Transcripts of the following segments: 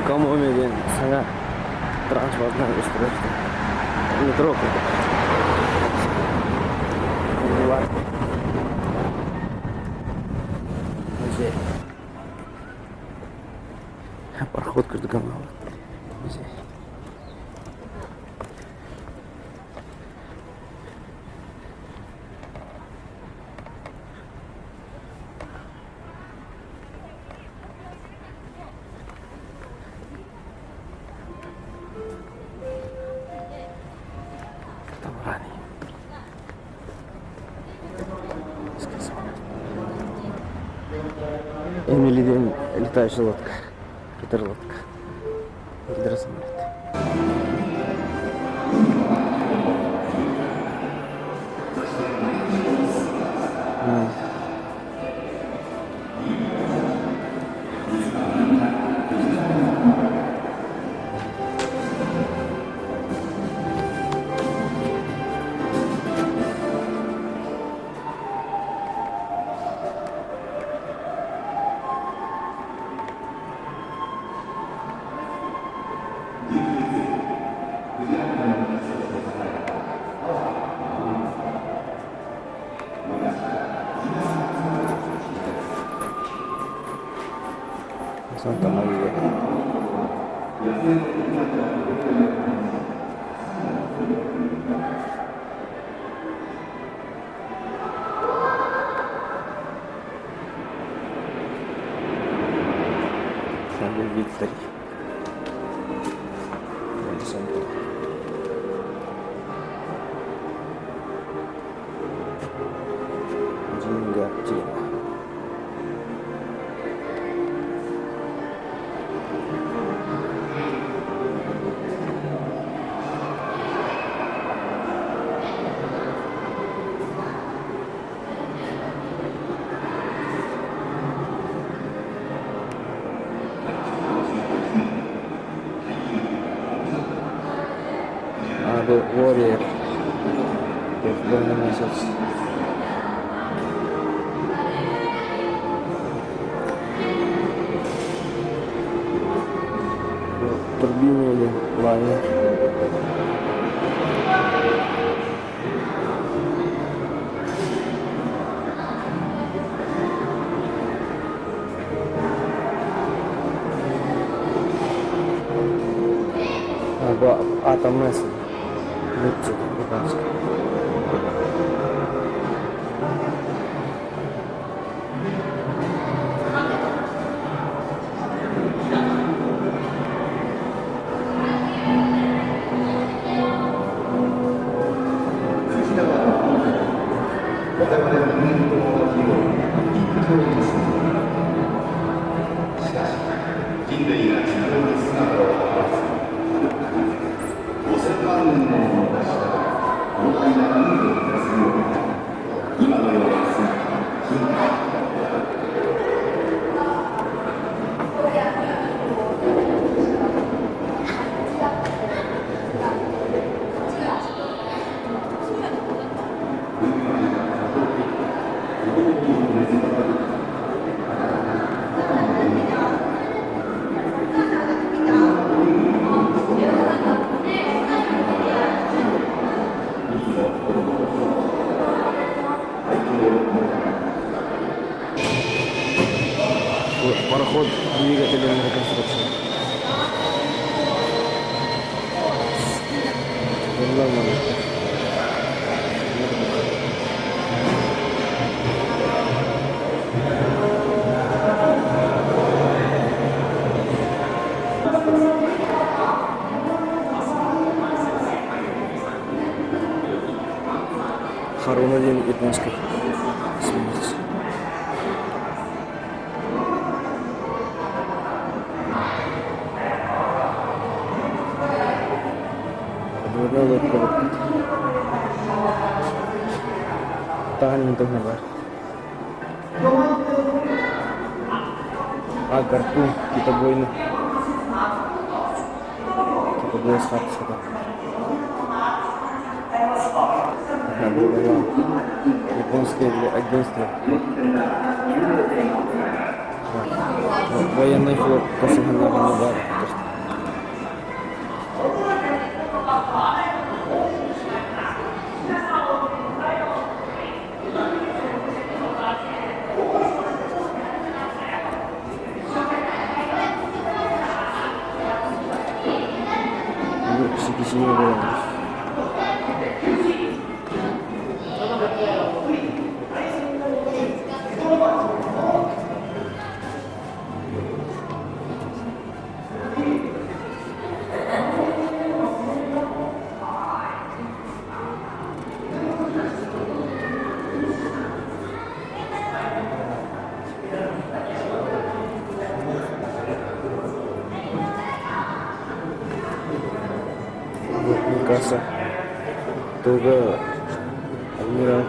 Юрикамоме диэн саҥа транспортнай устройство. Метро курдук. Музей. Пароход курдук музей. Катамарани. Эмили диэн летающая лодка. Гидролодка. Гидросамолет. Санта Мария. Виктор. Динго Дина. Бу Warrior броненосец. Турбина или лайнер. Атомная японская. Пароход двигателем реконструкции. Харуна диэн японскай эсминец. Подводная лодка вот. Таһан баар. А гарпун китобойный. Китобой схватка. Японское агентство. Военный флот посыгнал баар. Сикисиимэ буолан Микаса Туга Адмирал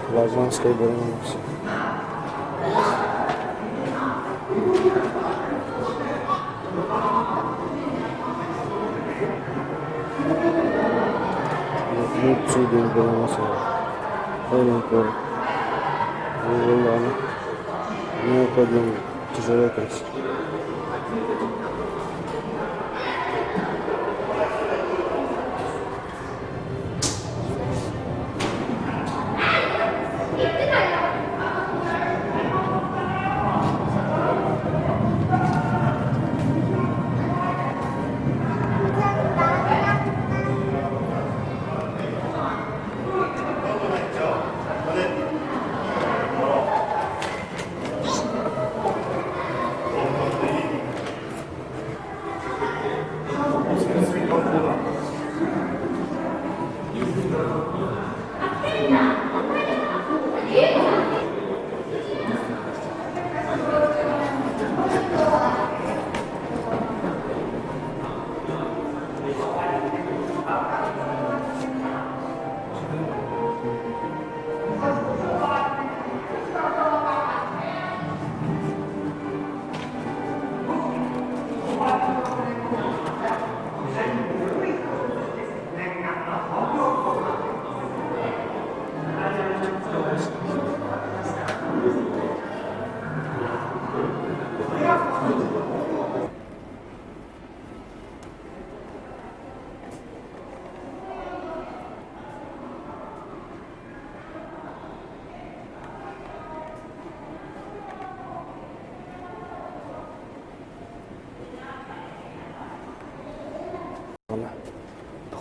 Флагманскай броненосец. Муцу диэн броненосец. Ойнонкор Вуллана Мелко диэн тяжелый крейсер.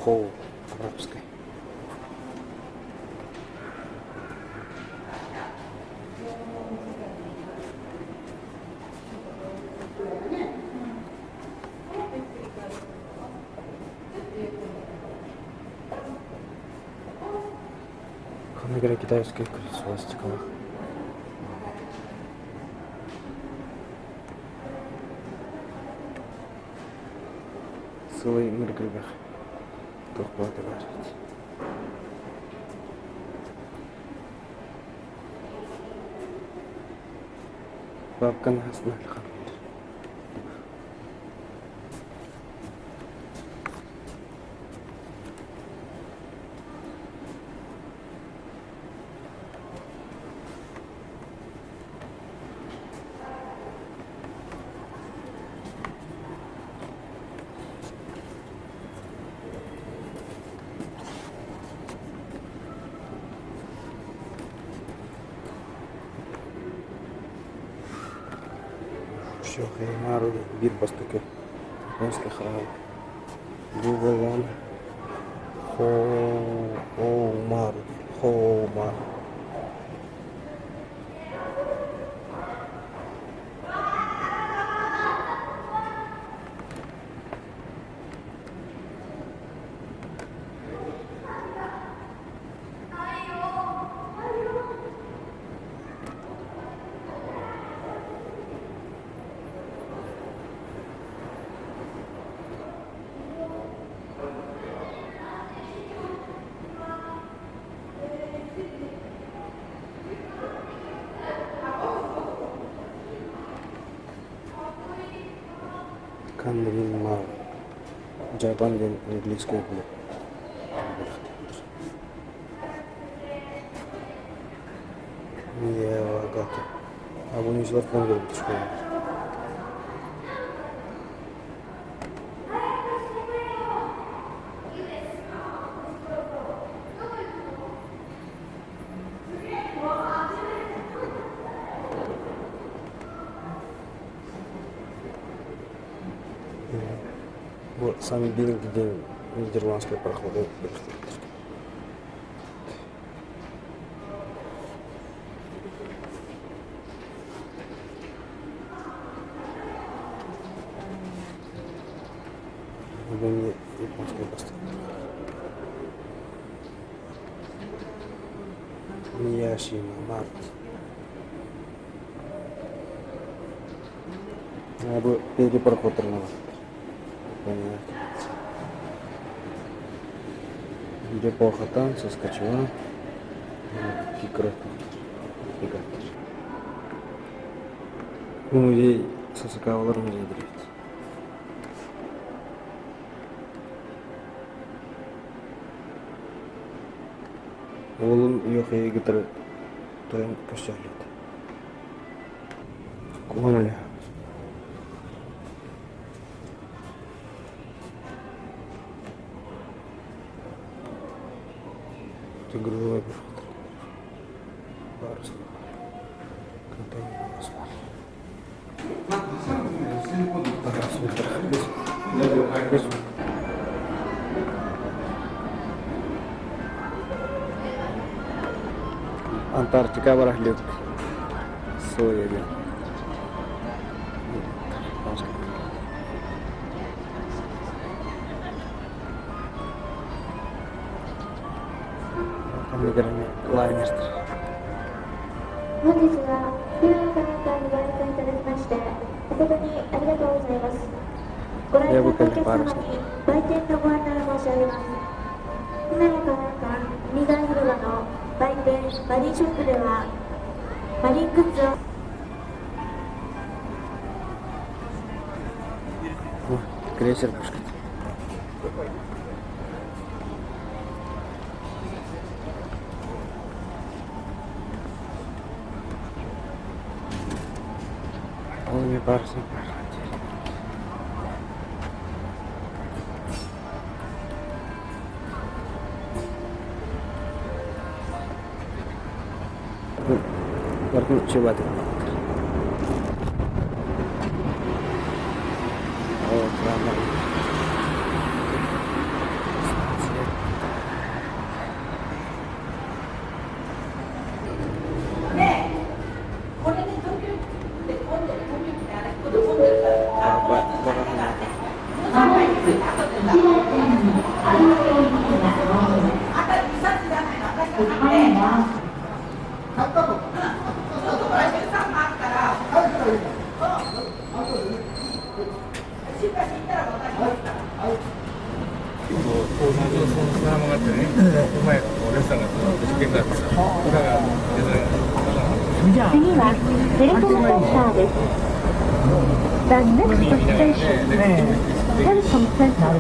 Холл арабской. Ханнык эрэ китайскай свастикалаах. Сылай ыныргырбах туох баҕата баар эбит. Бабканы хасна Все, биир бастакы японскай хараҕа бу буоллаҕына Хоомару Хоомару Каннын Japan диэн английскай буолар. Миявагата. А бұны телефон көріп школа. Бу Самбинг диэн нидерландскай пароходу бэлэхтииллэр. Бу эмиэ японскай бастыҥнар. Мияшима Март. Бу биһиги пароходтарынан барбыттар. Депо-Хатан, Соскочева, Фрегаттар. Бу музей Сосокавалар музейдара эбит. Уолум Йохейы кытары тойон көрсөһөллөр. Куһаҕан Тигровая Антарктика барахлык Соя диэн. Лайнердэр. 本日は福岡かなんかにご来店いただきまして誠にありがとうございます。ご来店のお客様に売店のご案内を申し上げます。船のかなんか海岸広場の売店マリンショップではマリングッズを Крейсер Пушкин. Ол эмиэ парусник Барытын чыбаатык Ол краннар 次はテレコムセンターです。The next station is Telecom Center.